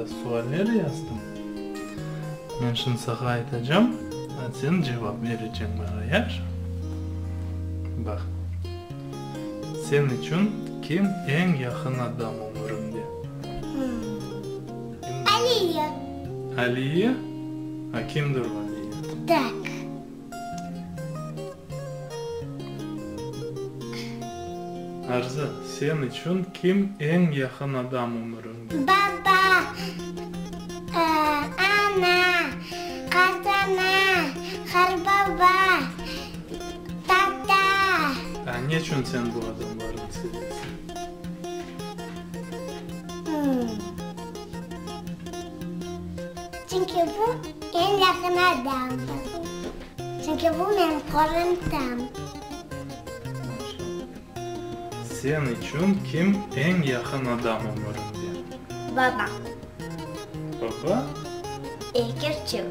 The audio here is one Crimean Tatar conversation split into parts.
biraz sualler yazdım. Men şimdi saña aytacam, a sen cevap bereceñ maña, yahşı? Baq, sen içün kim eñ yaqın adam ömüriñde? Aliye. Aliye? A kimdir o Aliye? Tak. Arzı, sen içün kim eñ yaqın adam ömüriñde? Baba, ana, qartana, qarbaba, tata. A neçün sen bu adamlarnı sevesiñ? Çünki bu eñ yaqın adam. Çünki bu menim qorantam. Sen içün kim eñ yaqın adam ömürinde? Babam. Baba? E, kerçek.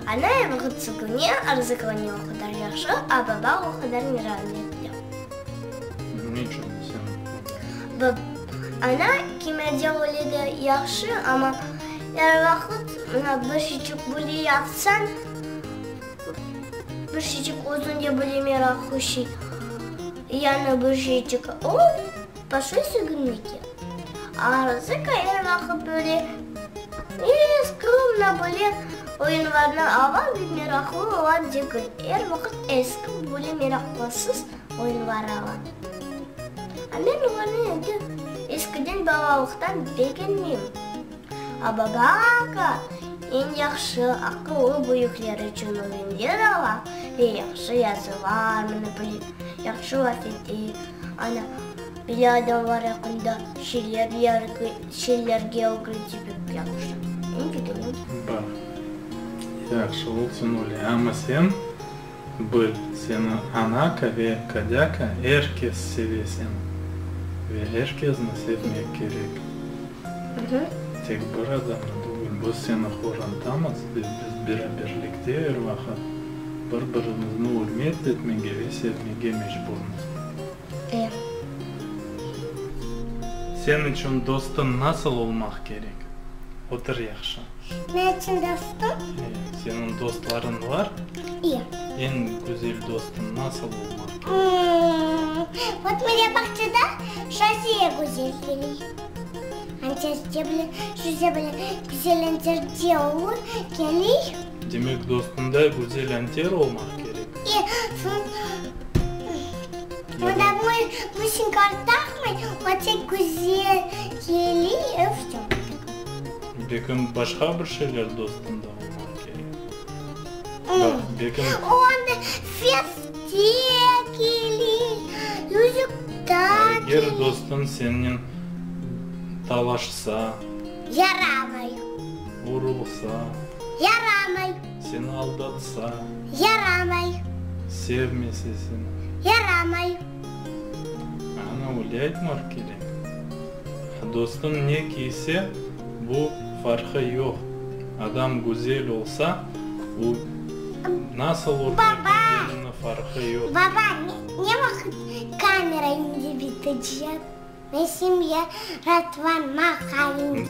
Ana er vaqıt süküne, arzıqlane o qadar yahşı, a baba o qadar merametli. Niçün sen? Bab, ana kimerde öyle de yahşı, amma er vaqıt mına bir şeyçik böyle yapsañ, Bir şeycik özünde bile meraqlı şey, yani bir şeycik o, başlay sögünmege. Arzı er vaqıt böyle skromno böyle oyunlarnı ala ve meraqlı ola degil, er vaqıt eski böyle meraqlısız oyunlar ala. A men olarnı endi eskiden balalıqtan begenmeyim. A baba aka eñ yahşı, aqıllı büyükler içün oyunlar ala ve yahşı yazılar, mına böyle yahşı laf ete, ana, bile adamlar aqqında şeyler şeylerge ögrete pek yahşı. Men begenem. Bar. Yahşı olsun öyle, amma sen Bil, seni anaka ve kadâka er kes seve seni. Ve er kezni sevmek kerek. Tek bir adamnı tügül. Biz seni qorantamız ve biz beraberlikte er vaqıt bir-birimizni ürmet etmege ve sevmege mecburmız. E. Sen içün dostun nasıl olmaq kerek? Otur yahşı. Ne içün dostum? E, seniñ dostlarıñ bar? E. Eñ güzel dostun nasıl olmaq kerek? Vot mına bağçada Şaziye güzel keley. Anterce bile, şüze bile güzel anterce olur, keley. Demek, dostunda güzel anter olmaq kerek? E, soñ onda businkalar taqmay, o tek güzel keley, i vsё. Bekim başqa bir şeyler dostunda olmaq kerek. Baq, bekim. Onda feste kele, yüzükta kele. Eger dostun sennen talaşsa. Yaramay. Urulsa. Yaramay. Seni aldatsa. Yaramay. Sevmese seni. Yaramay. Ana, öyle aytmaq kerek. Dostum ne kiyse, bu farqı yoq. Adam güzel olsa, o nasıl örnek kiygenini farqı yoq. Baba, ne vaqıt kamera indi bitecek? Mesim yaratvanmağa indi.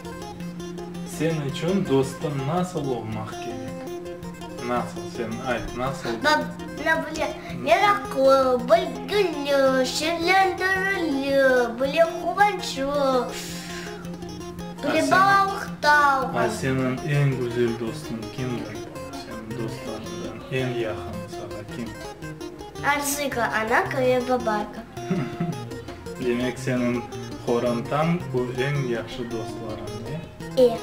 Sen içün dostun nasıl olmaq kerek? Nasıl, sen ayt, nasıl? Mına böyle meraqlı, bilgili, şeñlendirili, böyle quvançlı, böyle balalıqta olğan. A seniñ eñ güzel dostuñ kimdir? Seniñ dostlarıñdan eñ yaqın saña kim? Arzıka, anaka ve babaka. Demek, seniñ qorantañ bu eñ yahşı dostlarıñ, e? E.